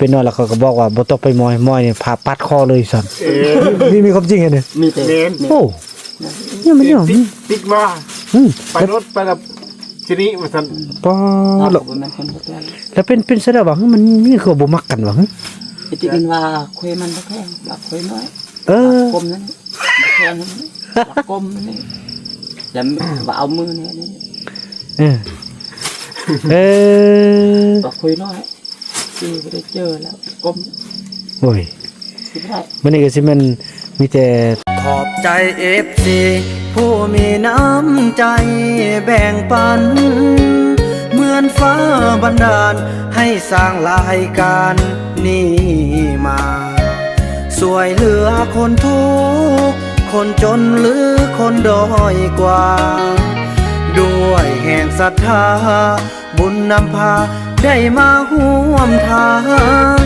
ເປັນນ້ອຍແລ້ວເຂົາກໍບອກວ່າບໍ່ຕ້ອງໄປມອຍ ມອຍນີ້ຜ່າປາດຄໍເລີຍຊັ້ນ. ເອີ ມີ ມີຄວາມຈິງຫັ້ນເດ? ມີແຕ່ ແມ່ນ ໂອ້ ຍັງບໍ່ຍອມ ຕິດ ຕິດມາ ອືມ ໄປລົດໄປແລ້ວ ທີນີ້ວ່າຊັ້ນ ປາດ ເຮົາກໍບໍ່ແມ່ນຄົນເຮັດແລ້ວ ແລ້ວເປັນ ເປັນຊັ້ນແລ້ວຫວາ? ມັນ ມັນຄືວ່າບໍ່ມັກກັນຫວາ? ໄອ້ທີ່ເປັນວ່າຄວາຍມັນບໍ່ແພງ ວ່າຄວາຍນ້ອຍ ເອີ ວ່າກົມນັ້ນ ແພງນັ້ນ ວ່າກົມນີ້ ແລ້ວວ່າເອົາມືນີ້ ເອີ ເອີ ວ່າຄວາຍນ້ອຍ ຊິບໍ່ໄດ້ເຈີແລ້ວ ກົມ ໂອ້ຍ ຊິບໍ່ໄດ້ ມື້ນີ້ກໍຊິແມ່ນມີແຕ່ ຂອບໃຈເອັຟຊີຜູ້ມີນ້ຳໃຈແບ່ງປັນ ເໝືອນຟ້າບັນດານໃຫ້ສ້າງລາຍການນີ້ມາ ຊ່ວຍເຫຼືອຄົນທຸກຄົນຈົນ ຫຼື ຄົນດ້ອຍກວ່າ ດ້ວຍແຮງສັດທາ ບຸນນຳພາໄດ້ມາຮ່ວມທາງ.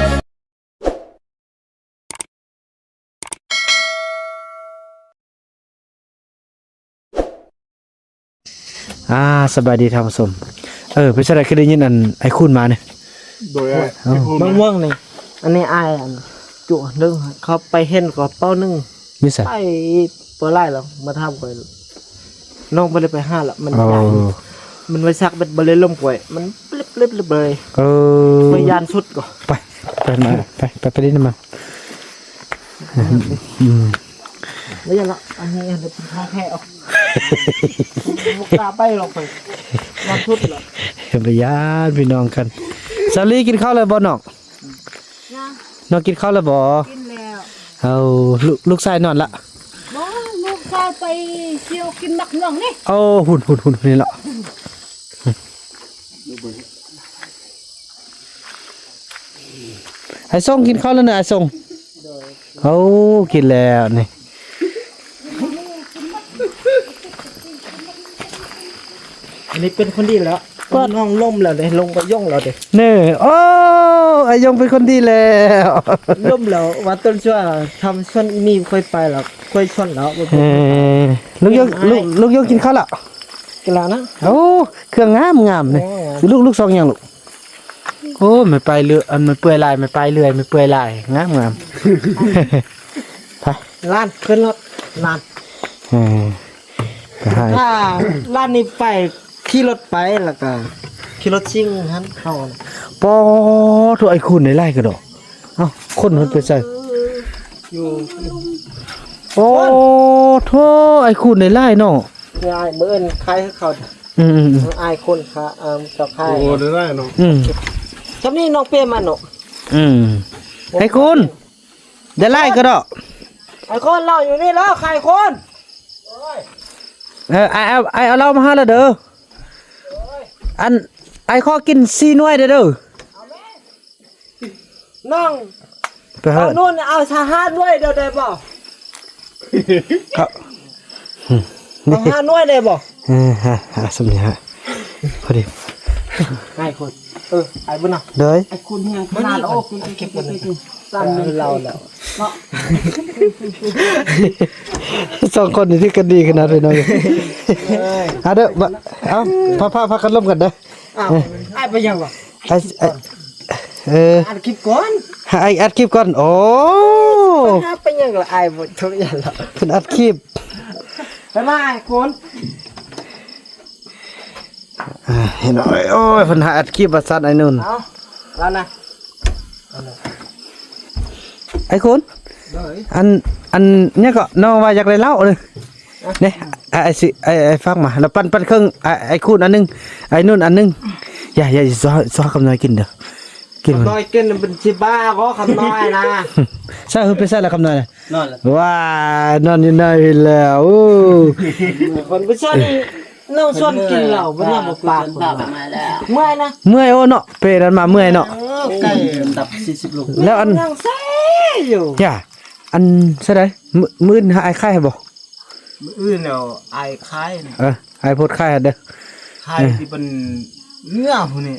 ອ່າ ສະບາຍດີທ່ານຜູ້ຊົມ. ເອີ ເປັນຈັ່ງໃດຄືໄດ້ຍິນອັນໄອ້ຄູນມານີ້? ໂດຍ ເອີ ອ້າຍຄູນ ບາງວງນີ້ ອັນນີ້ອ້າຍອັນຈຸເລື່ອງເຂົາໄປເຫັນກະເປົາໜຶ່ງ ຢູ່ໃສ? ໄປບໍ່ຫຼາຍແລ້ວ ມາຖາມຂ້ອຍ ນ້ອງບໍ່ໄດ້ໄປຫາລະ ມັນ ໂອ້ ຢ້ານ ມັນໄວ້ສັກເບັດບໍ່ໄດ້ລົມຂ້ອຍ ມັນເລັບໆໆເລີຍ ເອີ ຂ້ອຍຢ້ານສຸດກໍ ໄປ ໄປມາ ໄປ ໄປ ໄປຫຼິ້ນນຳມັນ ອືມ ບໍ່ຢ້ານລະ ອັນນີ້ເປັນຂອງແທ້ອອກ ບໍ່ກ້າໄປລອກໄປ ຢ້ານສຸດລະ ບໍ່ຢ້ານ ພີ່ນ້ອງກັນ. ສາລີກິນເຂົ້າແລ້ວບໍ່ນ້ອງ? ຍັງ ນ້ອງກິນເຂົ້າແລ້ວບໍ່? ກິນແລ້ວ ເອົາ ລູກ ລູກຊາຍນອນລະ? ບໍ່ ລູກຊາຍໄປສ່ຽວກິນໝາກມ່ວງນີ້ ໂອ້ ຫຸ່ນໆໆນີ້ລະ ໄອ້ສົງກິນເຂົ້າແລ້ວເນາະ ໄອ້ສົງ ໂດຍ ເອົາ ກິນແລ້ວນີ້ ອັນນີ້ເປັນຄົນດີແລ້ວ ນ້ອງລົ້ມແລ້ວເດ້ ລົງໄປຍົງແລ້ວເດ້ ເນີ ໂອ້ ອາຍົງເປັນຄົນດີແລ້ວ ລົ້ມແລ້ວ ວ່າຕົ້ນຊົ່ວ ທຳສວນອີ່ມີຄ່ອຍໄປແລ້ວ ຄ່ອຍຊວນແລ້ວ ເອີ ລູກຍົງ ລູກ ລູກຍົງກິນເຂົ້າແລ້ວ ກິນແລ້ວນະ ໂອ້ ເຄື່ອງງາມໆນີ້ ໂອ້ ລູກ ລູກຊ່ອງຫຍັງລູກ? ໂອ້ ໄມ້ປາຍເລື່ອຍ ອັນໄມ້ເປື່ອຍລາຍ ໄມ້ປາຍເລື່ອຍ ໄມ້ເປື່ອຍລາຍ ງາມໆ ໄປ ຫຼານຂຶ້ນລົດ ຫຼານ ເອີ ໄປຫາ ຖ້າຫຼານນີ້ໄປ ຂີ່ລົດໄປ ແລ້ວກະຂີ່ລົດຊິງຫັ້ນເຮົາ ປໍໂທ້ ໄອ້ຄູນໄດ້ຫຼາຍກະດອກ ເອົ້າ ຄົນເພິ່ນໄປໃສ? ຢູ່ ໂອ້ ໂທ້ ໄອ້ຄູນໄດ້ຫຼາຍເນາະ ຍາຍ ມື້ອື່ນຂາຍໃຫ້ເຂົາ ອືມໆໆ ອ້າຍຄົນຂາຍ ເອີ ເຈົ້າຂາຍ ໂອ້ ໄດ້ຫຼາຍເນາະ ອືມ ຊ່ຳນີ້ນ້ອງເປ້ມາເນາະ ອືມ ໄອ້ຄູນ ໄດ້ຫຼາຍກະດອກ ໄອ້ຄູນ ເຫຼົ້າຢູ່ນີ້ແລ້ວ ໄອ້ຄູນ ເອີ ອ້າຍເອົາ ອ້າຍເອົາເຫຼົ້າມາໃຫ້ລະເດີ ອັນ ອ້າຍຂໍກິນສີ່ໜ່ວຍເດີ ເດີ. ນ້ອງ ໄປເຮີ້ ເອົາໜ່ວຍ ເອົາຊາວຫ້າໜ່ວຍດຽວໄດ້ບໍ່? ເອົາ ເອົາຫ້າໜ່ວຍໄດ້ບໍ່? ເອີ ຫາ ຫາ ສ່ຳນີ້ຫາ ພໍດີ ອ້າຍຄົນ ເອີ ອ້າຍບຸນນະ ໂດຍ ອ້າຍຄຸນແຮງຂະໜາດ ໂອ້ ເກັບ ເກັບ ເກັບ ເກັບ ເອີ ເລົ່າແລ້ວ ເນາະ ສອງຄົນນີ້ຖືກກັນດີຂະໜາດ ພີ່ນ້ອງ ເອີຍ ເອົາເດີ ເອົາ ພາ ພາ ພາກັນລົມກັນເດີ ອ້າວ ເອີ ອ້າຍໄປຫຍັງວະ? ອ້າຍ ອ້າຍ ເອີ ອັດຄລິບກ່ອນ ໃຫ້ອ້າຍອັດຄລິບກ່ອນ ໂອ້ ໄປຫາໄປຫຍັງລະ ອ້າຍບໍ່ທຸກຢ່າງລະ ເພິ່ນອັດຄລິບ ໄປມາອ້າຍຄຸນ ອ່າ ເຫັນ ໂອ້ຍ ໂອ້ຍ ເພິ່ນຫາອັດຄລິບວ່າຊັ້ນ ອ້າຍນຸ່ນ ເອົາ ລະນະ ອ້າຍຄຸນ ໂດຍ ອັນ ອັນ ຫຍັງເກາະ ນ້ອງວ່າຢາກໄດ້ເຫຼົ້າເດ້ ນີ້ ອ້າຍຊິ ອ້າຍ ອ້າຍຝາກມາ ແລ້ວປັນ ປັນເຄິ່ງ ອ້າຍ ອ້າຍຄູນອັນໜຶ່ງ ອ້າຍນຸ່ນອັນໜຶ່ງ ຢ່າ ຢ່າ ຊອກ ຊອກຄຳນ້ອຍກິນເດີ ກິນ ຄຳນ້ອຍກິນ ມັນຊິບ້າບໍ່ ຄຳນ້ອຍນະ ໃສ່ ເຮີ ໄປໃສ່ລະຄຳນ້ອຍນະ ນອນລະ ວ້າ ນອນຢູ່ໃນແລ້ວ ໂອ້ ຄົນຜູ້ຊາຍ ນ້ອງຊວນກິນເຫຼົ້າ ບໍ່ຍອມບໍ່ປາກ ເມື່ອຍນະ ເມື່ອຍ ໂອ້ເນາະ ເປນັ້ນມາເມື່ອຍເນາະ ເອີ ໄກ່ອັນດັບສີ່ສິບໂລ ແລ້ວອັນ ຍັງແຊຢູ່ ຢ່າ ອັນ ໃສ່ໄດ້ ມື້ ມື້ອື່ນຫາອ້າຍຂາຍໃຫ້ບໍ່? ມື້ອື່ນແລ້ວອ້າຍຂາຍນະ ເອີ ອ້າຍໂພດຂາຍໃຫ້ເດີ ຂາຍ ເອີ ທີ່ເປັນເນື້ອພຸ້ນນີ້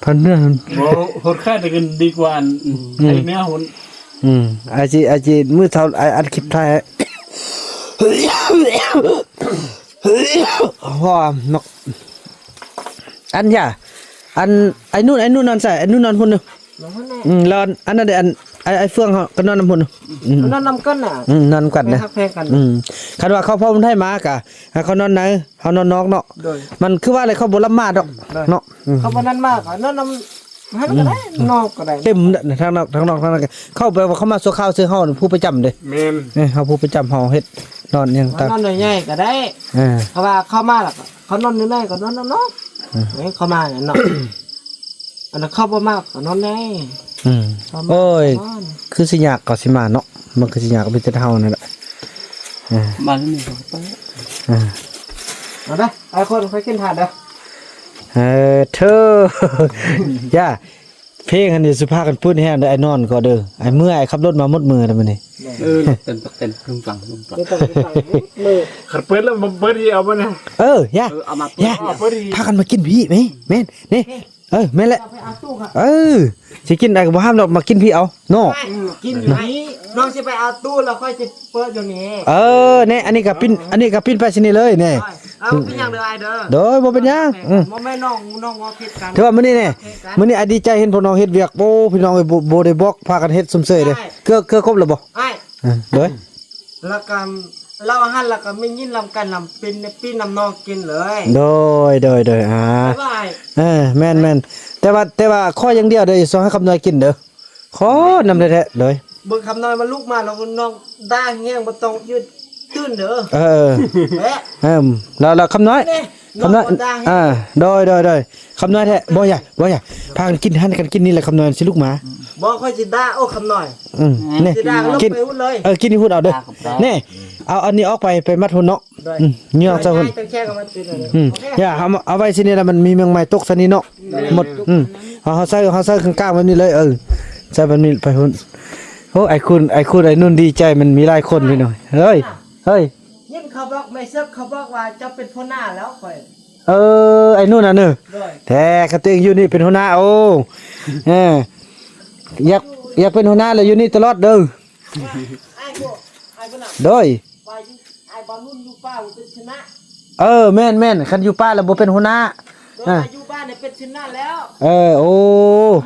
ພັນເນື້ອພຸ້ນ ບໍ່ ໂພດຂາຍໄດ້ເງິນດີກວ່າອັນ ອືມ ໄອ້ເນື້ອພຸ້ນ ອືມ ອ້າຍຊິ ອ້າຍຊິ ມື້ເຊົ້າອ້າຍອັດຄລິບຖ່າຍໃຫ້ ເພາະວ່ານົກ ອັນ ຢ່າ ອັນ ໄອ້ນຸ່ນ ໄອ້ນຸ່ນນອນໃສ? ໄອ້ນຸ່ນນອນພຸ້ນເດີ ນອນຫັ້ນແຫຼະ ອືມ ແລ້ວອັນ ອັນນັ້ນເດ ອັນ ໄອ້ ໄອ້ເຟືອງເຮົາກໍນອນນຳພຸ້ນ ອືມ ນອນນຳກັນນະ ອືມ ນອນນຳກັນເດ້ ຮັກແພງກັນ ອືມ ຄັນວ່າເຂົາເຂົ້າໄທມາກະໃຫ້ເຂົານອນໃນ ເຮົານອນນອກເນາະ ໂດຍ ມັນຄືວ່າແຫຼະ ເຂົາບໍ່ລຳມາດອກ ໂດຍ ເນາະ ອືມ ເຂົາບໍ່ນັ້ນມາກໍນອນນຳ ຫັ້ນກໍໄດ້ ອືມ ນອກກໍໄດ້ ເຕັມທາງນອກ ທາງນອກ ທາງນັ້ນກໍ ເຂົາແປວ່າເຂົາມາຊົ່ວຄາວ ເຊິ່ງເຮົາຜູ້ປະຈຳເດ້ ແມ່ນ ເອີ ເຮົາຜູ້ປະຈຳ ເຮົາເຮັດນອນຫຍັງຕ່າງ ນອນໃນໃຫຍ່ກໍໄດ້ ເອີ ເພາະວ່າເຂົາມາແລ້ວກໍ ເຂົານອນຢູ່ໃນກໍນອນນອກ ເອີ ເອີ ເຂົາມາເນາະ ອັນນັ້ນເຂົາບໍ່ມາກໍນອນໃນ ອືມ ເຂົາມາ ໂອ້ຍ ກໍນອນ ຄືຊິຍາກກໍຊິມາເນາະ ມັນຄືຊິຍາກກໍມີແຕ່ເຮົານັ້ນແຫຼະ ເອີ ມາແລ້ວນີ້ກໍໄປ ເອີ ເອົາເດີ ໄອ້ຄົນ ຂ້ອຍກິນທານເດີ ເອີ ເທີ ຢ່າ ເພງຫັ້ນນີ້ຊິພາກັນເປີດແຮງເດີ ອ້າຍນອນກໍເດີ ອ້າຍເມື່ອຍ ອ້າຍຂັບລົດມາໝົດມື້ແລ້ວມື້ນີ້ ເອີ ເຕັ້ນປັກເຕັ້ນ ເຕັ້ນປັກ ເຕັ້ນປັກ ມື້ ຄັນເປີດແລ້ວ ເປີດອີກເອົາບໍ່ນະ ເອີ ຢ່າ ເອີ ເອົາມາເປີດ ຢ່າ ເອົາເປີດອີກ ພາກັນມາກິນພີ້ ແມ່ນ ແມ່ນ ນີ້ ເອີ ແມ່ນແຫຼະ ເອີ ຊິກິນໄດ້ກໍບໍ່ຫ້າມດອກ ມາກິນພີ້ເອົາເນາະ ກິນພີ້ ນ້ອງຊິໄປເອົາຕູ້ແລ້ວ ຂ້ອຍຊິເປີດຢູ່ນີ້ ເອີ ແນ່ ອັນນີ້ກໍປິ່ນ ອັນນີ້ກໍປິ່ນໄປຊິນີ້ເລີຍແນ່ ເອົາ ເປັນຫຍັງເດີອ້າຍເດີ ໂດຍ ບໍ່ເປັນຫຍັງ ອືມ ບໍ່ແມ່ນນ້ອງ ນ້ອງເວົ້າຜິດກັນ ແຕ່ວ່າມື້ນີ້ແນ່ ມື້ນີ້ອ້າຍດີໃຈເຫັນພວກນ້ອງເຮັດວຽກ ໂອ້ ພີ່ນ້ອງເອີຍ ບໍ່ ບໍ່ໄດ້ບອກ ພາກັນເຮັດຊຸມເຊີຍເດ້ ເກືອ ເກືອຄົບແລ້ວບໍ່ ອ້າຍ ເອີ ໂດຍ ແລ້ວກໍເລົ່າຫັ້ນ ແລ້ວກໍໄດ້ຍິນນຳກັນນຳ ປິ່ນ ປີ້ນນຳນ້ອງກິນເລີຍ ໂດຍ ໂດຍ ໂດຍ ອ່າ ເອີ ແມ່ນໆ ແຕ່ວ່າ ແຕ່ວ່າຂໍຢ່າງດຽວເດີ ຢ່າສົ່ງໃຫ້ຄຳນ້ອຍກິນເດີ ຂໍນຳແທ້ໆ ໂດຍ ເບິ່ງຄຳນ້ອຍມັນລຸກມາແລ້ວ ນ້ອງດ່າແຮງ ບໍ່ຕ້ອງຢືນຕື່ນເດີ ເອີ ເອີ ແລະ ເອີ ແລ້ວ ແລ້ວຄຳນ້ອຍ ຄຳນ້ອຍ ນ້ອງບໍ່ດ່າແຮງ ອ່າ ໂດຍ ໂດຍ ໂດຍ ຄຳນ້ອຍແທ້ ບໍ່ຢ່າ ບໍ່ຢ່າ ພາກັນກິນຫັ້ນກັນກິນນີ້ແຫຼະ ຄຳນ້ອຍຊິລຸກມາ ບໍ່ ຂ້ອຍຊິດ່າ ໂອ້ ຄຳນ້ອຍ ອືມ ນີ້ ຊິດ່າ ກິນ ເອີ ກິນຢູ່ພຸ້ນເອົາເດີ ນີ້ ເອົາອັນນີ້ອອກໄປ ໄປມັດພຸ້ນເນາະ ໂດຍ ອືມ ຍ່ອງໃສ່ພຸ້ນ ອືມ ຢ່າ ເອົາ ເອົາໄວ້ຊິນີ້ລະ ມັນມີແມງໄມ້ຕົກໃສ່ນີ້ເນາະ ໂດຍ ໝົດ ອືມ ເຮົາ ເຮົາໃສ່ ເຮົາໃສ່ເຄິ່ງກາງແບບນີ້ເລີຍ ເອີ ໃສ່ແບບນີ້ໄປພຸ້ນ ໂອ້ ໄອ້ຄຸນ ໄອ້ຄຸນ ໄອ້ນຸ່ນດີໃຈ ມັນມີຫຼາຍຄົນພີ່ນ້ອງ ເຮີ້ຍ ເຮີ້ຍ ຍິນເຂົາບອກ ແມ່ເສິກເຂົາບອກວ່າເຈົ້າເປັນຫົວໜ້າແລ້ວຂ້ອຍ ເອີ ໄອ້ນຸ່ນນະເນີ ໂດຍ ແທ້ ຄັນຕົວເອງຢູ່ນີ້ເປັນຫົວໜ້າ ໂອ້ ເອີ ຢາກ ຢາກເປັນຫົວໜ້າແລ້ວຢູ່ນີ້ຕະຫຼອດເດີ ອ້າຍບໍ່ ອ້າຍບໍ່ນະ ໂດຍ ວ່າຢູ່ ອ້າຍບໍ່ລຸນຢູ່ປ່າບໍ່ເປັນຊະນະ ເອີ ແມ່ນໆ ຄັນຢູ່ປ່າແລ້ວບໍ່ເປັນຫົວໜ້າ ໂດຍ ອ່າ ຢູ່ບ້ານນີ້ເປັນຊະນະແລ້ວ ເອີ ໂອ້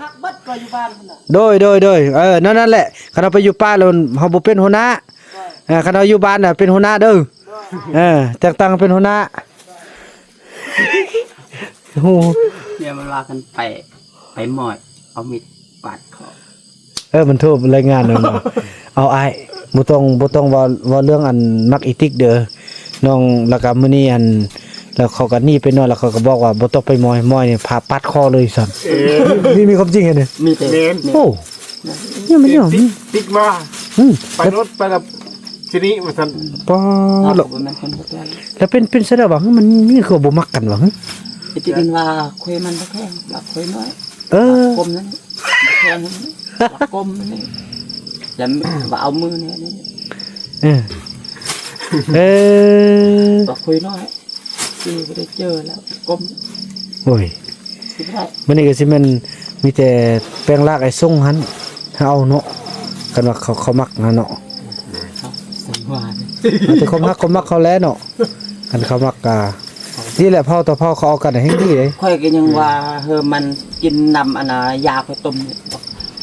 ຮັກເບິດກໍຢູ່ບ້ານພຸ້ນນະ ໂດຍ ໂດຍ ໂດຍ ເອີ ນັ້ນ ນັ້ນແຫຼະ ຄັນເຮົາໄປຢູ່ປ່າແລ້ວເຮົາບໍ່ເປັນຫົວໜ້າ ໂດຍ ເອີ ຄັນເຮົາຢູ່ບ້ານນະເປັນຫົວໜ້າເດີ ໂດຍ ເອີ ແຕ່ງຕັ້ງເປັນຫົວໜ້າ ໂອ້ ເມຍມັນວ່າຄັນໄປ ໄປໝ້ອຍ ເອົາມີດປາດຄໍ ເອີ ມັນໂທລາຍງານແລ້ວເນາະ ເອົາອ້າຍ ບໍ່ຕ້ອງ ບໍ່ຕ້ອງເວົ້າ ເວົ້າເລື່ອງອັນມັກອີຕິກເດີ ນ້ອງ ແລ້ວກໍມື້ນີ້ອັນ ແລ້ວເຂົາກໍໜີໄປນອນ ແລ້ວເຂົາກໍບອກວ່າບໍ່ຕ້ອງໄປໝ້ອຍ ໝ້ອຍນີ້ພາປາດຄໍເລີຍຊັ້ນ ເອີ ມີ ມີຄວາມຈິງຫັ້ນເດ ມີແຕ່ ແມ່ນ ໂອ້ ຍັງບໍ່ຍອມ ຕິດ ຕິດມາ ອືມ ໄປລົດໄປລະ ທີນີ້ວ່າຊັ້ນ ປາດ ເຮົາກໍບໍ່ແມ່ນຄົນບໍ່ແກ່ ແລ້ວເປັນ ເປັນໄສລະຫວາ ມັນ ມັນຄືບໍ່ມັກກັນຫວາ ໄອ້ທີ່ເປັນວ່າຄຸຍມັນບໍ່ແຂງ ວ່າຄຸຍນ້ອຍ ເອີ ວ່າກົມນັ້ນ ບໍ່ແຂງນັ້ນ ວ່າກົມນີ້ ແລ້ວວ່າເອົາມືນີ້ ເອີ ເອີ ວ່າຄຸຍນ້ອຍ ຊິບໍ່ໄດ້ເຈີແລ້ວ ກົມ ໂອ້ຍ ຊິບໍ່ໄດ້ ມື້ນີ້ກໍຊິແມ່ນມີແຕ່ແປງລາກໄອ້ຊົງຫັ້ນ ເຮົາເອົາເນາະ ຄັນວ່າເຂົາ ເຂົາມັກນະເນາະ ເຂົາສັງວານ ເອົາແຕ່ຄວາມຮັກ ຄວາມມັກເຂົາແຫຼະເນາະ ຄັນເຂົາມັກກະ ນີ້ແຫຼະ ເຜົ່າຕໍ່ເຜົ່າເຂົາເອົາກັນແຮ່ງດີເດ້ ຂ້ອຍກໍຍັງວ່າ ເອີ ມັນກິນນຳອັນນ່າ ຢາຂ້ອຍຕົ້ມນີ້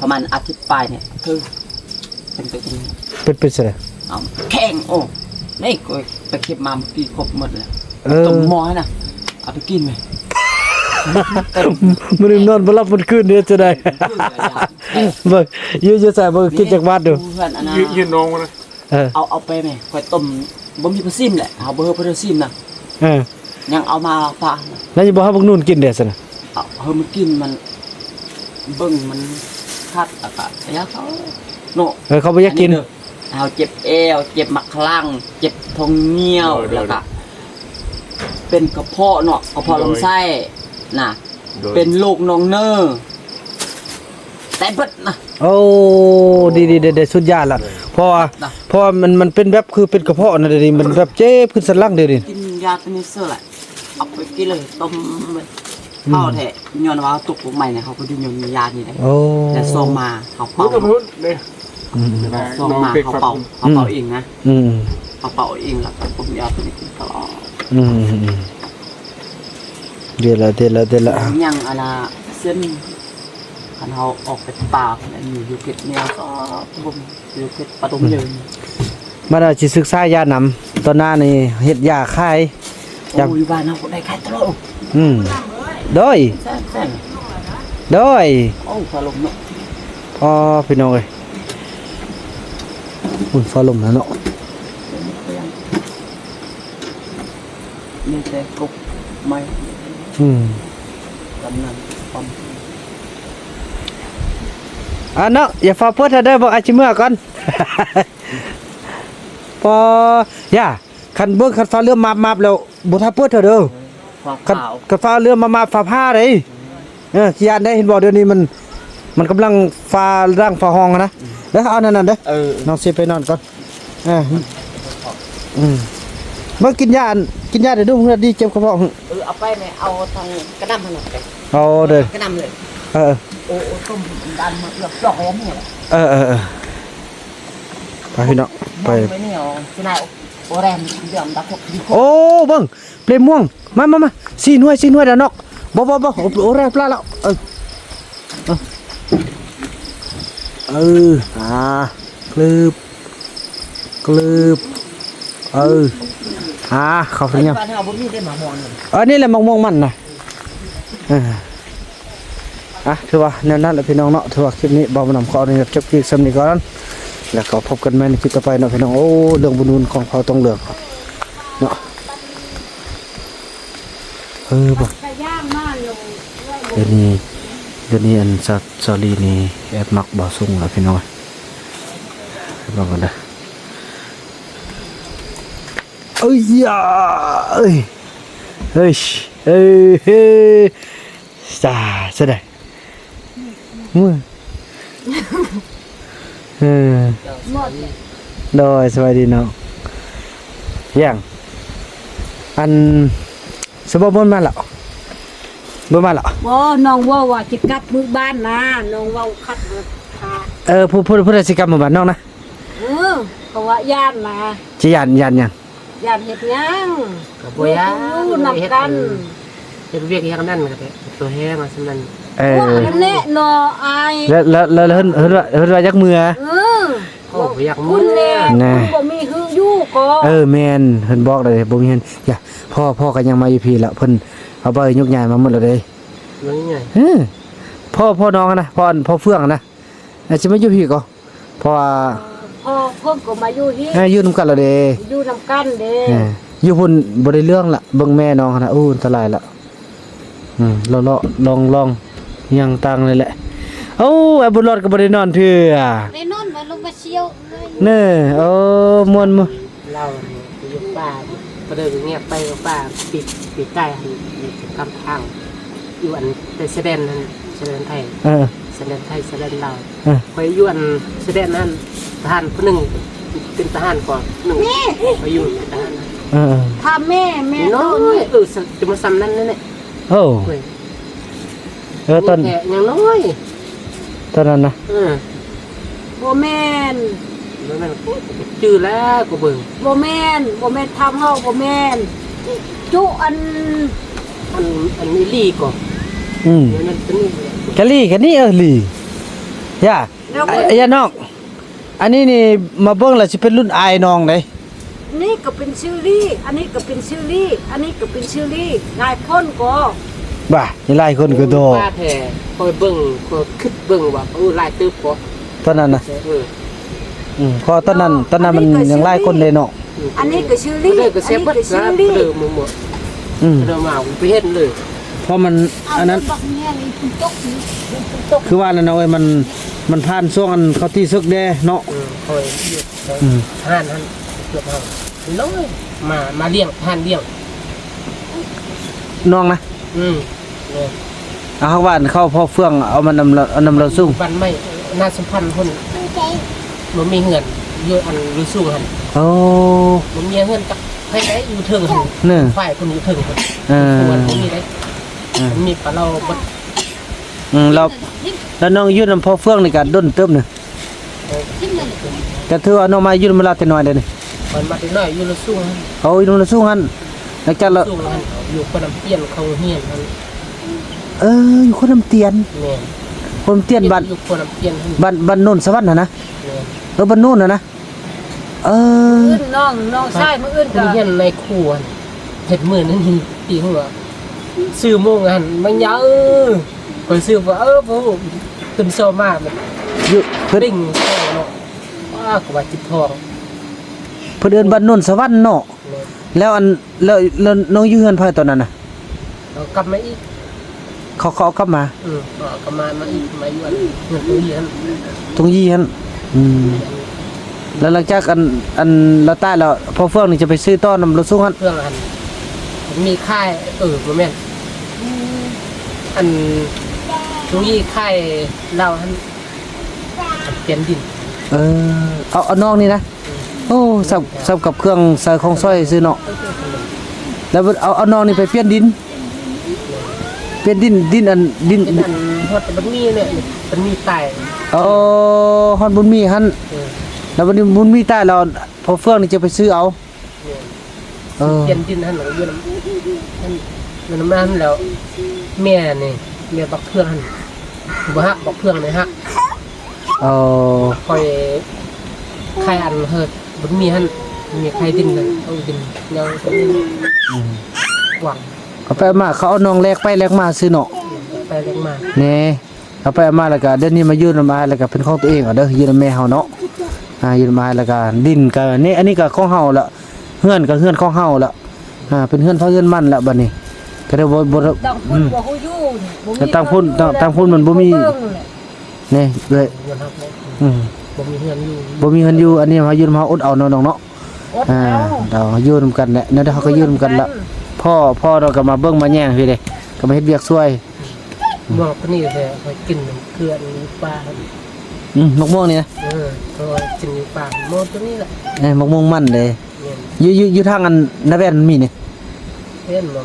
ປະມານອາທິດປາຍນີ້ ຄື ເປັນ ເປັນ ເປັນ ເປັນຈັ່ງໃດ ເອົາແຂງ ໂອ້ ນີ້ຂ້ອຍໄປເກັບມາມື້ກີ້ຄົບໝົດແລ້ວ ເອີ ຕົ້ມໝໍ້ນະ ເອົາໄປກິນແມະ ມື້ນີ້ນອນບໍ່ຫຼັບໝົດຄືນເຮັດຈັ່ງໃດ ເບິ່ງ ຢູ່ ຢູ່ໃສ ເບິ່ງ ກິນຈັກບາດດູ ຢູ່ເຮືອນອັນນ່າ ຢູ່ ຢູ່ໜອງນະ ເອີ ເອົາ ເອົາໄປແມະ ຂ້ອຍຕົ້ມ ບໍ່ມີຜູ້ຊີມແຫຼະ ເຮົາບໍ່ເຮີເພິ່ນຊີມນະ ເອີ ຍັງເອົາມາຝາກ ແລ້ວຍັງບໍ່ໃຫ້ບັກນູນກິນເດ້ຊັ້ນນະ ເອົາ ເຮີມັນກິນ ມັນເບິ່ງ ມັນຄັກ ແລ້ວກໍຢາກເຂົາເນາະ ເອີ ເຂົາບໍ່ຢາກກິນ ອັນນີ້ເດີ ເຮົາເຈັບແອວ ເຈັບໝາກຂະລັງ ເຈັບທ້ອງໜຽວ ໂດຍ ໂດຍ ແລ້ວກໍເປັນກະເພາະເນາະ ກະເພາະລຳໄສ້ນະ ໂດຍ ເປັນໂລກໜອງເນີ ໄດ້ເບິດນະ ໂອ້ ດີໆ ໄດ້ ໄດ້ ສຸດຍາດລະ ເພາະວ່າ ນະ ເພາະວ່າມັນ ມັນເປັນແບບຄືເປັນກະເພາະນະ ດຽວນີ້ມັນແບບເຈັບຂຶ້ນສັນຫຼັງ ດຽວນີ້ ກິນຢາຕົວນີ້ເສີແຫຼະ ເອົາໄປກິນເລີຍ ຕົ້ມ ອືມ ເອົາແທ້ ຍ້ອນວ່າຕົກລົງໃໝ່ນີ້ ເຮົາກໍໄດ້ຍ້ອນຢານີ້ແຫຼະ ໂອ້ ແລ້ວຊອງມາເຮົາເປົ່າ ອືມ ຊອງມາເຮົາເປົ່າ ອືມ ເຮົາເປົ່າເອງນະ ອືມ ເຮົາເປົ່າເອງ ແລ້ວກໍຕົ້ມຢາຕົວນີ້ກິນຕະຫຼອດ ອືມ ອືມ ເດືອນລະ ເດືອນລະ ເດືອນລະ ຍັງອັນລະເສັ້ນ ຄັນເຮົາອອກໄປປ່າພຸ້ນ ອັນນີ້ຢູ່ເຂດແນວຊອບລຸ່ມ ຢູ່ເຂດປ່າດົງໃຫຍ່ ບັດວ່າຊິສຶກສາຢານຳ ຕອນໜ້ານີ້ເຮັດຢາຂາຍ. ຢາ ໂອ້ ຢູ່ບ້ານເຮົາໄດ້ຂາຍຕະຫຼອດ. ອືມ ໂດຍ ແຊນໆ ໂດຍ. ໂອ້ ຟ້າລົມເນາະ. ອໍ ພີ່ນ້ອງເອີຍ ອຸ້ຍ ຟ້າລົມແລ້ວເນາະ. ມີແຕ່ກົກໄມ້. ອືມ ກຳນັນປ້ອມ. ອ່າເນາະ ຢ່າຟ້າວເປີດເທື່ອເດີ ບອກອາຊິເມືອກ່ອນ. ປໍ ຢ່າ ຄັນເບິ່ງ ຄັນຟ້າເຫຼື້ອມມາບໆແລ້ວ ບໍ່ຖ້າເປີດເທື່ອເດີ. ເອີ ຟ້າ ຄັນ ຂາວ ຄັນຟ້າເຫຼື້ອມມາບໆ ຟ້າຜ່າເດ້. ເອີ ຢ້ານໄດ້ ເຫັນບໍ່ ດຽວນີ້ມັນ ມັນກຳລັງຟ້າຮ້າງຟ້າຮ້ອງຫັ້ນນະ. ເດີ ເອົານັ້ນໆເດີ ເອີ ນ້ອງຊິໄປນອນກ່ອນ. ອ່າ ອືມ ມາກິນຢາ ອັນ ກິນຢາເດີ ດູເພື່ອດີເຈັບກະເພາະ. ເອີ ເອົາໄປແມ່ ເອົາທາງກະດຳຫັ້ນນະໄປ. ເອົາເດີ ກະດຳເລີຍ. ເອີ ໂອ້ ໂອ້ ຕົ້ມດຳເອືອບຈອກແລ້ວນີ້. ເອີໆໆ ໄປພີ່ນ້ອງ ໄປ. ໂອ້ ເບິ່ງ ເປມ່ວງ ມາ ມາ ມາ ສີ່ໜ່ວຍ ສີ່ໜ່ວຍດາວນອກ. ບໍ່ ບໍ່ ບໍ່ ໂອ ໂອແລປະລະ. ເອີ ເອີ ເອີ ອ່າ ກຶບ ກຶບ ເອີ ອ່າ ເຂົ້າໄປຍັງ ບ້ານເຮົາບໍ່ມີເດ້ໝາກມ່ວງນີ້. ເອີ ນີ້ແຫຼະໝາກມ່ວງມັນນະ. ເອີ ອ່ະ ຖືວ່າແນວນັ້ນແຫຼະພີ່ນ້ອງເນາະ. ຖືວ່າຄລິບນີ້ບ່າວບຸນນຳຂໍອະນຸຍາດຈົບຄລິບສ່ຳນີ້ກ່ອນ ແລ້ວກໍພົບກັນໃໝ່ໃນຄລິບຕໍ່ໄປເນາະພີ່ນ້ອງ. ໂອ້ ເລື່ອງບຸນຫຸນຂອງເຜົ່າຕອງເຫຼືອງເນາະ. ເອີ ບໍ່ ກະຍ່າງມາຢູ່ເລື້ອຍ. ດຽວນີ້ ດຽວນີ້ອັນສາວ ສາວລີນີ້ແອບມັກບ່າວສຸງແລ້ວພີ່ນ້ອງ. ເບິ່ງກັນເດີ. ເອີຍ ເອີຍ ເອີຍ ເອີຍ ເອີຍ ຊາ ຊະໄດ. ເອີ ໂດຍ ສະບາຍດີນ້ອງ. ຫຍັງ ອັນ ສະບໍ່ບົນມາແລ້ວ ບໍ່ມາແລ້ວ. ບໍ່ ນ້ອງເວົ້າວ່າຊິກັບມືບ້ານນະ ນ້ອງເວົ້າຄັດຫາ. ເອີ ຜູ້ ຜູ້ ຜູ້ໃດຊິກັບມືບ້ານ ນ້ອງນະ? ເອີ ເພາະວ່າຢ້ານນະ. ຊິຢ້ານ ຢ້ານຫຍັງ? ຢ້ານເຮັດຫຍັງ? ກໍບໍ່ຢ້ານ ຢູ່ນຳກັນ ເຮັດວຽກຫຍັງນັ້ນກໍໄດ້ ຕົວແຮງວ່າຊັ້ນນັ້ນ. ເອີ ນັ້ນແຫຼະເນາະ ອາຍ. ແລ້ວ ແລ້ວ ແລ້ວເພິ່ນ ເພິ່ນວ່າ ເພິ່ນວ່າຢາກເມືອ. ເອີ ໂອ້ ບໍ່ຢາກເມືອ ນະ ບໍ່ມີຮືຢູ່ກໍ. ເອີ ແມ່ນ ເພິ່ນບອກແລ້ວເດ້ ບໍ່ມີເຮືອນ. ຢ່າ ພໍ່ ພໍ່ກໍຍັງມາຢູ່ພີ້ລະ ເພິ່ນເອົາໃບຍົກຍ້າຍມາໝົດແລ້ວເດ້. ເອີ ພໍ່ ພໍ່ນ້ອງຫັ້ນນະ ພໍ່ ພໍ່ເຟືອງຫັ້ນນະ ອາດຊິມາຢູ່ພີ້ກໍ ເພາະວ່າ ເອີ ພໍ່ເພິ່ນກໍມາຢູ່ພີ້ ເອີ ຢູ່ນຳກັນລະເດ້ ຢູ່ນຳກັນເດ້. ເອີ ຢູ່ພຸ້ນບໍ່ໄດ້ເລື່ອງລະ ເບິ່ງແມ່ນ້ອງຫັ້ນນະ ໂອ້ ອັນຕະລາຍລະ. ອືມ ເລາະໆ ລອງໆ ຍ່າງຕ່າງນີ້ແຫຼະ. ໂອ້ ອ້າຍບຸນຫຼອດກໍບໍ່ໄດ້ນອນເທື່ອ ໄດ້ນອນ ມາລົງມາຊຽວເອີຍ ເນີ. ໂອ້ ມ່ວນ ມ່ວນ. ລາວໄປຢູ່ປ່າ ປະເດີງແງກໄປປ່າ ປີ ປີກາຍຫັ້ນ ຢູ່ກາງທາງ ຢູ່ອັນ ແຕ່ຊາຍແດນຫັ້ນ ຊາຍແດນໄທ. ເອີ ຊາຍແດນໄທ ຊາຍແດນລາວ. ເອີ ຂ້ອຍຢູ່ອັນຊາຍແດນຫັ້ນ ທະຫານຜູ້ໜຶ່ງເປັນທະຫານກໍໜຶ່ງ ຂ້ອຍຢູ່ເປັນທະຫານ. ເອີ ຖາມແມ່ ແມ່ນ້ອຍ ເອີ ຈະມາສ່ຳນັ້ນແຫຼະ. ໂອ້ ເອີ ຕອນ ຍັງນ້ອຍ ຕອນນັ້ນນະ. ເອີ ບໍ່ແມ່ນ ບໍ່ແມ່ນ ຈື່ແລ້ວ ກູເບິ່ງ. ບໍ່ແມ່ນ ບໍ່ແມ່ນ ທາງເຮົາບໍ່ແມ່ນ ຈຸອັນ ອັນ ອັນນີ້ລີກໍ. ອືມ ແມ່ນ ອັນນີ້ ກະລີ ກະນີ້ ເອີ ລີ. ຢ່າ ຢ່ານ້ອງ ອັນນີ້ນີ້ມາເບິ່ງແລ້ວຊິເປັນລຸ້ນອ້າຍນ້ອງເດ້. ນີ້ກໍເປັນຊື່ລີ ອັນນີ້ກໍເປັນຊື່ລີ ອັນນີ້ກໍເປັນຊື່ລີ ຫຼາຍຄົນກໍ ບາ ມີຫຼາຍຄົນກໍໂດ. ໂອ້ ປ້າແທ້ ຂ້ອຍເບິ່ງ ຂ້ອຍຄິດເບິ່ງວ່າ ເອີ ຫຼາຍເຕີບກໍ ຕອນນັ້ນນະ. ເອີ ອືມ ເພາະຕອນນັ້ນ ຕອນນັ້ນມັນຍັງຫຼາຍຄົນເດ້ເນາະ. ອັນນີ້ກໍຊື່ລີ ອັນນີ້ກໍຊື່ລີ ເດີໝົດ. ອືມ ເດີມາໄປເຫັນເລີຍ ເພາະມັນ ອັນນັ້ນ ຄືວ່ານັ້ນເນາະເອີຍ ມັນ ມັນຜ່ານຊ່ວງອັນເຂົາຕີເສິກແດ່ເນາະ. ເອີ ຂ້ອຍ ອືມ ທະຫານຫັ້ນ ເກືອບເຮົາ ນ້ອຍ ມາ ມາລ້ຽງ ທະຫານລ້ຽງ ນ້ອງນະ. ອືມ ເອີ ເອົາ ເຮົາວ່າອັນເຂົ້າພໍ່ເຟືອງ ເອົາມານຳ ເອົານຳລາວສູງ ບ້ານໃໝ່ນາສົມພັນພຸ້ນ ບໍ່ມີເຮືອນ ຢູ່ອັນລາວສູງຫັ້ນ. ໂອ້ ບໍ່ມີເຮືອນຈັກໃຜໃດ ຢູ່ເທິງຫັ້ນ ເນີ ຝ່າຍເພິ່ນຢູ່ເທິງພຸ້ນ. ເອີ ບໍ່ມີໃດ ເອີ ມີປາເຫຼົ່າເບິດ. ອືມ ແລ້ວ ແລ້ວນ້ອງຢູ່ນຳພໍ່ເຟືອງນີ້ກະດົນເຕີບນະ. ເອີ ກະຖືວ່ານ້ອງມາຢູ່ນຳລາວແຕ່ນ້ອຍເດ້ນີ້. ຂ້ອຍມາແຕ່ນ້ອຍຢູ່ລາວສູງຫັ້ນ. ໂອ້ ຢູ່ນຳລາວສູງຫັ້ນ ຫຼັງຈາກລາວ ລາວສູງຫັ້ນ ຢູ່ຄົນນຳຕຽນ ເຂົ້າໂຮງຮຽນຫັ້ນ. ເອີ ຢູ່ຄົນນຳຕຽນ. ແມ່ນ. ໂພນນ້ຳຕຽນ ບ້ານ ຢູ່ໂພນນ້ຳຕຽນຫັ້ນ ບ້ານ ບ້ານໂນນສະຫວັນຫັ້ນນະ. ແມ່ນ ເອີ ບ້ານໂນນຫັ້ນນະ. ເອີ ມື້ອື່ນນ້ອງ ນ້ອງຊາຍ ມື້ອື່ນກໍຮຽນໃນຄູຫັ້ນ ເຮັດມື້ນັ້ນຕີຫົວ ຊື້ໂມງຫັ້ນມາເຍົ ຂ້ອຍຊື້ບໍ່ ເອີ ບໍ່ຮູ້ ຕື່ນເຊົ້າມາແມ່ນ ຢູ່ເພິ່ນ ເປັງເນາະ ວ້າ ກໍວ່າເຈັບທ້ອງ. ເພິ່ນເອີ້ນບ້ານໂນນສະຫວັນເນາະ. ແມ່ນ ແລ້ວອັນ ແລ້ວ ແລ້ວນ້ອງຢູ່ເຮືອນໃຜຕອນນັ້ນນະ? ເອົາກັບມາອີກ ເຂົາ ເຂົາເອົາກັບມາ. ອືມ ເຂົາເອົາກັບມາ ມາອີກ ມາຢູ່ອັນເຮືອນຕົງຢີຫັ້ນ ຕົງຢີຫັ້ນ. ອືມ ແລ້ວຫຼັງຈາກອັນ ອັນລາວຕາຍແລ້ວ ພໍ່ເຟືອງນີ້ຈະໄປຊື້ຕໍ່ນຳລົດສູງຫັ້ນ ເຟືອງຫັ້ນ ມີຂາຍ ເອີ ບໍ່ແມ່ນ ອັນຕົງຢີຂາຍລາວຫັ້ນ ອັນປ່ຽນດິນ. ເອີ ເອົາ ເອົານ້ອງນີ້ນະ. ໂອ້ ສ່ຳ ສ່ຳກັບເຄື່ອງໃຊ້ຂອງສອຍຊື່ເນາະ. ແລ້ວເອົາ ເອົານ້ອງນີ້ໄປປ່ຽນດິນ ປ່ຽນດິນ ດິນອັນ ດິນ ອັນຮອດບັນມີແຫຼະ ບັນມີຕາຍ. ອໍ ຮອດບຸນມີຫັ້ນ. ເອີ ແລ້ວບັດນີ້ບຸນມີຕາຍແລ້ວ ພໍ່ເຟືອງນີ້ຈະໄປຊື້ເອົາ. ແມ່ນ ເອີ ປ່ຽນດິນຫັ້ນ ຢູ່ນຳ ຢູ່ນຳນັ້ນແລ້ວ ແມ່ນີ້ ແມ່ບັກເຟືອງຫັ້ນ ບໍ່ຮັກ ບັກເຟືອງນີ້ຮັກ. ອໍ ຂ້ອຍຂາຍອັນເຮີດ ບໍ່ມີຫັ້ນ ມີຂາຍດິນຫັ້ນ ເອົາດິນຍາວ ອືມ ຫວັງ ເອົາໄປເອົາມາ ເຂົາເອົານ້ອງແລກໄປແລກມາຊື່ເນາະ. ໄປແລກມາ ແນ່ ເອົາໄປເອົາມາແລ້ວກະ ດຽວນີ້ມາຢູ່ນຳອ້າຍແລ້ວກະເປັນຂອງຕົວເອງເອົາເດີ ຢູ່ນຳແມ່ເຮົາເນາະ. ອ່າ ຢູ່ນຳອ້າຍແລ້ວກະ ດິນກະນີ້ ອັນນີ້ກະຂອງເຮົາລະ ເຮືອນກະເຮືອນຂອງເຮົາລະ. ອ່າ ເປັນເຮືອນໃຜເຮືອນມັນລະບັດນີ້ ກະໄດ້ບໍ່ ບໍ່ ຕາງພຸ້ນ ອືມ ບໍ່ຮູ້ຢູ່ ບໍ່ມີ ແຕ່ຕາງພຸ້ນ ເຮືອນຢູ່ ຕາງ ຕາງພຸ້ນມັນບໍ່ມີ ບໍ່ເບິ່ງແຫຼະ ນີ້ເອື້ອຍ ເຮືອນເຮົາ ອືມ ບໍ່ມີເຮືອນຢູ່ ບໍ່ມີເຮືອນຢູ່ ອັນນີ້ເຮົາຢູ່ນຳເຮົາອົດເອົາເນາະນ້ອງເນາະ. ອົດເອົາ ອ່າ ເຮົາຢູ່ນຳກັນແຫຼະ ແນວໃດເຮົາກະຢູ່ນຳກັນລະ ພໍ່ ພໍ່ເຮົາກະມາເບິ່ງມາແຍງພີ້ເດ້ ກະມາເຮັດວຽກຊ່ວຍ. ໝາກໂຕນີ້ແທ້ ຂ້ອຍກິນຄືອັນຢູ່ປ່າ. ອືມ ໝາກມ່ວງນີ້ນະ? ເອີ ຂ້ອຍກິນຢູ່ປ່າ ໝາກໂຕນີ້ແຫຼະ. ເອີ ໝາກມ່ວງມັນເດ້. ແມ່ນ ຢູ່ ຢູ່ ຢູ່ທາງອັນນາແວ່ນມັນມີນີ້ ເຫັນບໍ່?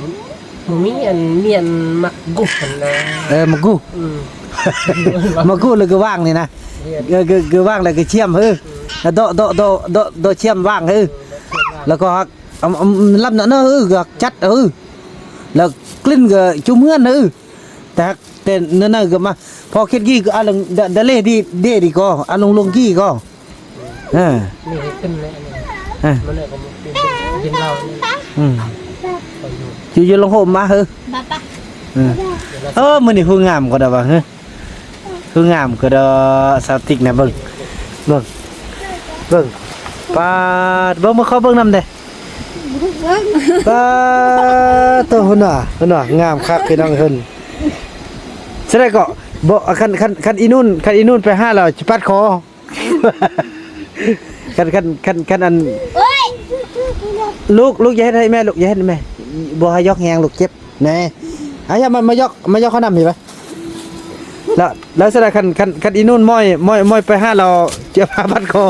ບໍ່ມີອັນ ມີອັນໝາກກຸຫັ້ນນະ. ເອີ ໝາກກຸ ອືມ ໝາກກຸແລ້ວກະຫວ່າງນີ້ນະ. ແມ່ນ ເອີ ກະ ກະຫວ່າງແລ້ວກະຊຽມ ເອີ ອືມ ແລ້ວເດາະ ເດາະ ເດາະ ເດາະ ເດາະຊຽມຫວ່າງ ເອີ ເອີ ເດາະຊຽມຫວ່າງ ແລ້ວກໍຮັກ ອຳ ອຳ ລຳນະ ເອີ ກໍຈັດ ເອີ ແລ້ວກິ່ນກໍຈຸມເຮືອນ ເອີ ແຕ່ ແຕ່ນັ້ນນະກໍມາ ພໍຄິດກີ້ກໍອາລົງ ດະ ດະເລດີ ເດດີກໍ ອາລົງລົງກີ້ກໍ ເອີ ນີ້ເຮັດຂຶ້ນແລ້ວ ເອີ ມັນກໍບໍ່ເປັນ ເປັນລາວນີ້ ອືມ ຢູ່ ຢູ່ລົງໂຮມມາເຮີ ເອີ ເອີ ມື້ນີ້ຄືງາມກໍໄດ້ວ່າ ເຮີ ຄືງາມກໍດອ ສາວຕິກນະ ເບິ່ງ ເບິ່ງ ເບິ່ງ ປາດ ເບິ່ງ ມາຂໍເບິ່ງນຳແດ່ ເບິ່ງ ປາດໂຕ ເພິ່ນວ່າ ເພິ່ນວ່າງາມຄັກພີ່ນ້ອງເພິ່ນ. ສະນັ້ນກໍບໍ່ ຄັນ ຄັນ ຄັນອີນູນ ຄັນອີນູນໄປຫາລາວຊິປັດຄໍ ຄັນ ຄັນ ຄັນ ຄັນອັນ ລູກ ລູກຢ່າເຮັດໃຫ້ແມ່ ລູກຢ່າເຮັດໃຫ້ແມ່ ບໍ່ໃຫ້ຢອກແຮງ ລູກເຈັບ. ແນ່ ອາ ຢ່າມາ ມາຢອກ ມາຢອກເຂົ້ານຳພີ້ໄປ ແລ້ວ ແລ້ວຊັ້ນນະ ຄັນ ຄັນ ຄັນອີນູນມ້ອຍ ມ້ອຍ ມ້ອຍໄປຫາລາວ ຈະມາບັດຄໍ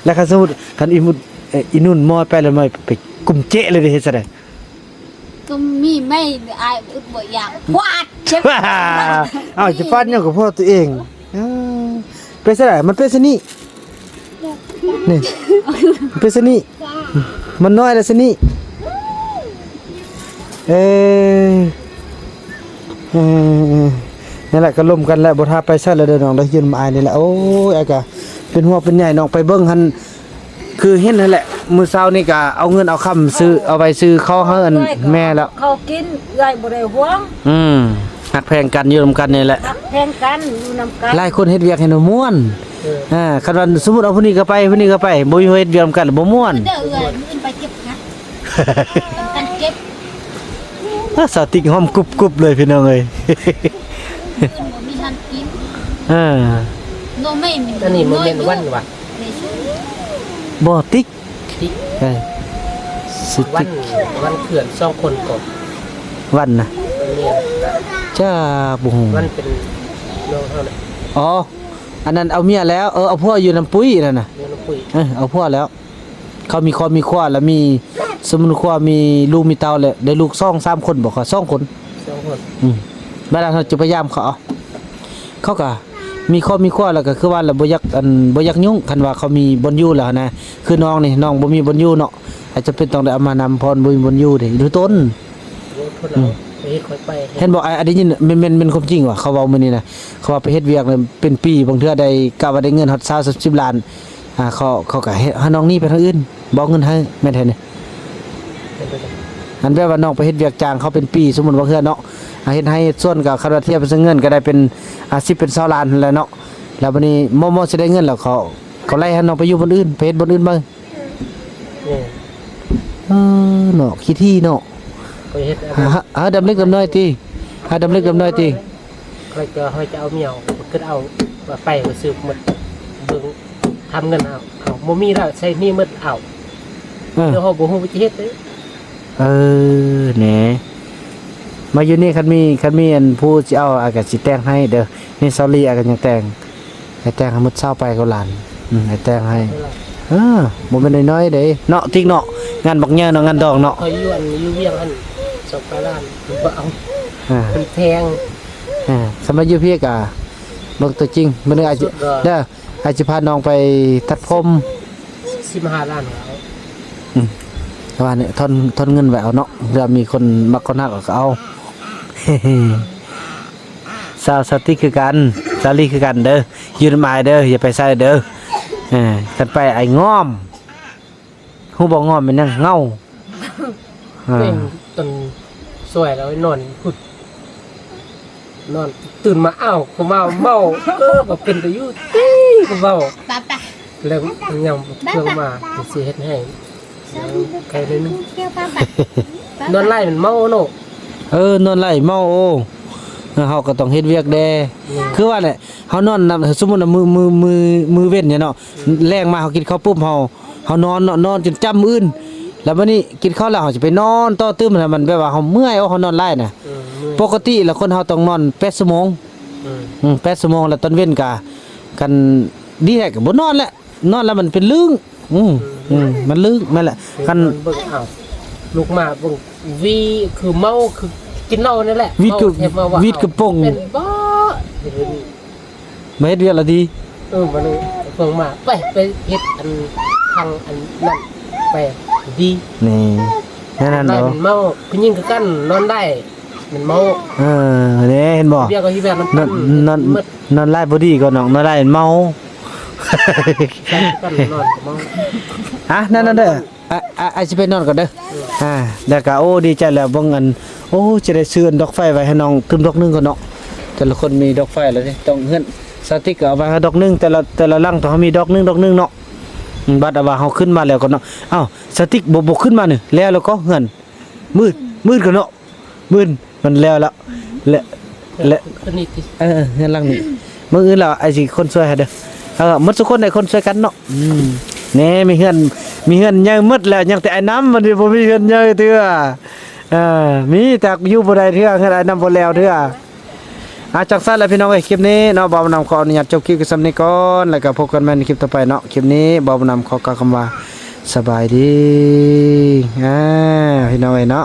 ແລ້ວຄັນສົມມຸດ ຄັນອີນູນ ເອີ ອີນູນມ້ອຍໄປແລ້ວ ມ້ອຍໄປກຸມເຈະເລີຍເດ ເຮັດຊັ້ນໃດ? ກໍມີໄມ້ ອ້າຍອຶດບໍ່ຢາກ ຟາດ ເຈັບ ເອົ້າ ຈະຟາດຫຍັງກັບພໍ່ຕົວເອງ? ເອີ ເປັນຊັ້ນໃດ? ມັນເປັນຊັ້ນນີ້ ນີ້ ເປັນຊະນີ້ ມັນນ້ອຍແລ້ວຊະນີ້ ເອີ ເອີ ນັ້ນແຫຼະ ກໍລົມກັນແຫຼະ ບໍ່ຖ້າໄປໃສແລ້ວເດີນ້ອງເດີ ຢູ່ນຳອ້າຍນີ້ແຫຼະ. ໂອ້ຍ ອ້າຍກະເປັນຫ່ວງເປັນໃຍນ້ອງ ໄປເບິ່ງຫັ້ນ ຄືເຫັນຫັ້ນແຫຼະ ມື້ເຊົ້ານີ້ກະເອົາເງິນເອົາຄຳຊື້ ເອົາໄວ້ຊື້ເຂົ້າໃຫ້ອັນແມ່ແລ້ວ ເຂົ້າກິນ ເອື້ອຍບໍ່ໄດ້ຫວງ ອືມ ຮັກແພງກັນ ຢູ່ນຳກັນນີ້ແຫຼະ ຮັກແພງກັນ ຢູ່ນຳກັນ ຫຼາຍຄົນເຮັດວຽກໃຫ້ມັນມ່ວນ. ເອີ ອ່າ ຄັນວ່າສົມມຸດເອົາຜູ້ນີ້ກໍໄປ ຜູ້ນີ້ກໍໄປ ບໍ່ມີຜູ້ເຮັດວຽກນຳກັນ ບໍ່ມ່ວນ. ເດີເອື້ອຍ ມື້ອື່ນໄປເກັບຜັກ ກັນເກັບ ອ່າ ສາວຕິກຫອມກຸບໆເລີຍພີ່ນ້ອງເອີຍ. ມື້ອື່ນບໍ່ມີທານກິນ ເອີ ໜໍ່ໄມ້ ອັນນີ້ບໍ່ແມ່ນວັນຫວາ? ບໍ່ຕິກ ຕິກ ເອີ ສາວຕິກ ວັນ ວັນເພື່ອນສອງຄົນກໍ ວັນນະ ແມ່ນ ຈ້າ ບໍ່ຮູ້ ວັນເປັນນ້ອງເຮົານະ. ອໍ ອັນນັ້ນເອົາເມຍແລ້ວ ເອີ ເອົາຜົວຢູ່ນຳປຸ້ຍນັ້ນນະ ຢູ່ນຳປຸ້ຍ ເອີ ເອົາຜົວແລ້ວ ເຂົາມີຄອບມີຄົວແລ້ວ ມີ ສົມມຸດຄົວ ມີລູກມີເຕົ້າແລ້ວ ໄດ້ລູກສອງສາມຄົນບໍ ເຂົາສອງຄົນ ສອງຄົນ ອືມ ບາດນັ້ນເຮົາຈະໄປຢາມເຂົາ ເຂົາກະມີຄອບມີຄົວແລ້ວ ກະຄືວ່າລະບໍ່ຢາກ ອັນ ບໍ່ຢາກຫຍຸ້ງ ຄັນວ່າເຂົາມີບ່ອນຢູ່ແລ້ວຫັ້ນນະ ຄືນ້ອງນີ້ ນ້ອງບໍ່ມີບ່ອນຢູ່ເນາະ ອາດຈະເປັນຕ້ອງໄດ້ເອົາມານຳ ເພາະບໍ່ມີບ່ອນຢູ່ເດ້ ຢູ່ຕົນ ອືມ. ເຮັດ ຂ້ອຍໄປເຮັດ ເຫັນບໍ່? ອ້າຍ ອ້າຍໄດ້ຍິນ ແມ່ນ ແມ່ນ ແມ່ນຄວາມຈິງວ່າ ເຂົາເວົ້າມື້ນີ້ນະ ເຂົາວ່າໄປເຮັດວຽກນະ ເປັນປີ ບາງເທື່ອໄດ້ ກະວ່າໄດ້ເງິນຮອດຊາວ ສາມສິບລ້ານ ອ່າ ເຂົາ ເຂົາກະເຮັດ ໃຫ້ນ້ອງໜີໄປທາງອື່ນ ບໍ່ເອົາເງິນໃຫ້ ແມ່ນແທ້ນີ້. ອັນແບບວ່ານ້ອງໄປເຮັດວຽກຈ້າງເຂົາເປັນປີ ສົມມຸດວ່າເຮືອນເນາະ ອ່າ ເຮັດໄຮ່ເຮັດສວນ ກໍຄັນວ່າທຽບເປັນເງິນກໍໄດ້ເປັນ ອ່າ ສິບເປັນຊາວລ້ານຫັ້ນແຫຼະເນາະ. ແລ້ວບັດນີ້ໝໍ ໝໍຊິໄດ້ເງິນແລ້ວ ເຂົາ ເຂົາໄລ່ໃຫ້ນ້ອງໄປຢູ່ບ່ອນອື່ນ ໄປເຮັດບ່ອນອື່ນເບິ່ງ. ແມ່ນ. ເອີ ເນາະ ຂີ້ຖີ່ເນາະ. ຂ້ອຍເຮັດອັນ ຫາ ຫາດຳເລັກດຳນ້ອຍຕິ ຫາດຳເລັກດຳນ້ອຍຕິ. ຂ້ອຍກໍ ຂ້ອຍຈະເອົາເມຍ ຂ້ອຍຄິດເອົາ ວ່າໄປກໍຊື້ໝົດ ເບິ່ງ ທຳເງິນເອົາ ເອົາ ບໍ່ມີແລ້ວ ໃຊ້ໜີ້ໝົດເອົາ. ເອີ ແລ້ວເຮົາບໍ່ຮູ້ວ່າຈະເຮັດເດ້. ເອີ ແນ່ ມາຢູ່ນີ້ ຄັນມີ ຄັນມີອັນຜູ້ຊິເອົາ ອ້າຍກໍຊິແຕ່ງໃຫ້ເດີ. ນີ້ ຊາວລີ ອ້າຍກໍຍັງແຕ່ງ ໃຫ້ແຕ່ງໃຫ້ໝົດຊາວປາຍກວ່າລ້ານ. ອືມ ໃຫ້ແຕ່ງໃຫ້ ເອີ ບໍ່ແມ່ນນ້ອຍໆເດ້ເນາະ ຕິກເນາະ. ງານບັກໃຫຍ່ເນາະ ງານດອງເນາະ. ຂ້ອຍຢູ່ອັນ ຢູ່ວຽງຫັ້ນ ສອງປາຍລ້ານ ບໍ່ເອົາ ອ່າ ມັນແພງ. ອ່າ ສຳລັບຢູ່ພີ້ກະເບິ່ງຕົວຈິງ ມື້ໜຶ່ງອ້າຍຊິ ສຸດກໍ ເດີ ອ້າຍຊິພານ້ອງໄປຕັດຜົມ ສິບຫ້າລ້ານກໍເອົາ. ອືມ ແຕ່ວ່ານີ້ ທອນ ທອນເງິນໄວ້ເອົາເນາະ ເພື່ອມີຄົນມັກຄົນຮັກກໍເອົາ. ສາວ ສາວຕິກຄືກັນ ສາວລີຄືກັນເດີ ຢູ່ນຳອ້າຍເດີ ຢ່າໄປໃສເດີ. ເອີ ຄັນໄປອ້າຍງອມ ຮູ້ບໍ່ ງອມແມ່ນຫຍັງ? ເຫງົາ. ອ່າ ເປັນຕົ້ນຊ່ວຍແລ້ວນອນພຸ້ນ ນອນຕື່ນມາ ອ້າວ ກໍມາເມົາ ເອີ ບໍ່ເປັນຕາຢູ່ຕິ ກໍເວົ້າ ໄປ ໄປ ແລ້ວຍັງເຄື່ອງມາ ຊິເຮັດໃຫ້ ໄກໜ້ອຍໜຶ່ງ ນອນຫຼາຍມັນເມົາເນາະ. ເອີ ນອນຫຼາຍເມົາ. ໂອ້ ເຮົາກໍຕ້ອງເຮັດວຽກແດ່. ແມ່ນ. ຄືວ່າແຫຼະ ເຮົານອນນຳ ສົມມຸດວ່າມື້ ມື້ ມື້ ມື້ເວັນນີ້ເນາະ ອືມ ແລງມາເຮົາກິນເຂົ້າປຸບ ເຮົາ ເຮົານອນເນາະ ນອນຈົນຈ້ຳມື້ອື່ນ ແລ້ວບັດນີ້ກິນເຂົ້າແລ້ວ ເຮົາຈະໄປນອນຕໍ່ຕື່ມ ມັນແບບວ່າເຮົາເມື່ອຍ ເຮົານອນຫຼາຍນະ. ເອີ ເມື່ອຍ. ປົກກະຕິແລ້ວຄົນເຮົາຕ້ອງນອນແປດຊົ່ວໂມງ. ອືມ ອືມ ແປດຊົ່ວໂມງ ແລ້ວຕອນເວັນກະ ຄັນດີແທ້ກໍບໍ່ນອນແຫຼະ ນອນແລ້ວມັນເປັນລຶ້ງ. ອືມ ອືມ ອືມ ມັນລຶ້ງ ແມ່ນແຫຼະ. ຄັນເບິ່ງ ອ້າວ ລຸກມາເບິ່ງ ວີຄືເມົາ ຄືກິນເຫຼົ້ານັ້ນແຫຼະ. ວີດຄື ເມົາແທ້ມາວ່າ ວີດຄືປົງ ເປັນບໍ່ ມາເຮັດວຽກລະດີ. ເອີ ມາເລີຍ ເພິ່ງມາ ໄປ ໄປເຮັດອັນ ທາງອັນນັ້ນ ໄປ ດີ. ນີ້ ແນວນັ້ນເນາະ ໄດ້ເມົາ. ຜູ້ຍິງຄືກັນ ນອນໄດ້ ມັນເມົາ. ເອີ ເດ້ ເຫັນບໍ່? ວຽກກໍເຮັດແບບນັ້ນ ນອນ ນອນ ນອນຫຼາຍບໍ່ດີກໍນ້ອງ ນອນຫຼາຍເມົາ. ນອນກໍເມົາ. ອ່ະ ນັ້ນໆເດີ. ອ່ະ ອ່ະ ອ້າຍຊິໄປນອນກ່ອນເດີ. ອືມ ອ່າ ແລ້ວກໍ ໂອ້ ດີໃຈແລ້ວ ເບິ່ງອັນ ໂອ້ ຈະໄດ້ຊື້ອັນດອກໄຟໄວ້ໃຫ້ນ້ອງຕື່ມດອກໜຶ່ງກ່ອນເນາະ. ແຕ່ລະຄົນມີດອກໄຟແລ້ວເດ້ ຕ້ອງເຮືອນ ສາວຕິກກໍເອົາໄວ້ໃຫ້ດອກໜຶ່ງ ແຕ່ລະ ແຕ່ລະຫຼັງຕ້ອງມີດອກໜຶ່ງ ດອກໜຶ່ງເນາະ. ອືມ ບັດວ່າເຮົາຂຶ້ນມາແລ້ວກໍເນາະ. ເອົ້າ ສາວຕິກ ບໍ່ ບໍ່ຂຶ້ນມານີ້ ແລ້ວ ແລ້ວກໍເຮືອນ ມືດ ມືດກ່ອນເນາະ ມື້ອື່ນມັນແລ້ວລະ ແລະ ແລະ ຕົວນີ້ຕິ ເອີ ເຮືອນຫຼັງນີ້ ມື້ອື່ນລະອ້າຍຊິຄົນຊ່ວຍໃຫ້ເດີ. ເອີ ໝົດທຸກຄົນໄດ້ຄົນຊ່ວຍກັນເນາະ. ອືມ ແນ່ ມີເຮືອນ ມີເຮືອນໃຫຍ່ໝົດແລ້ວ ຍັງແຕ່ອ້າຍນຳ ບັດນີ້ບໍ່ມີເຮືອນໃຫຍ່ເທື່ອ. ເອີ ມີແຕ່ຢູ່ບໍ່ໄດ້ເທື່ອ ເຮືອນອ້າຍນຳບໍ່ແລ້ວເທື່ອ. ອ່າ ຈັ່ງຊັ້ນລະພີ່ນ້ອງເອີຍ ຄລິບນີ້ເນາະ ບ່າວນຳຂໍອະນຸຍາດຈົບຄລິບກັນສ່ຳນີ້ກ່ອນ ແລ້ວກໍພົບກັນໃໝ່ໃນຄລິບຕໍ່ໄປເນາະ. ຄລິບນີ້ບ່າວນຳຂໍກ່າວຄຳວ່າ ສະບາຍດີ ອ່າ ພີ່ນ້ອງເອີຍເນາະ.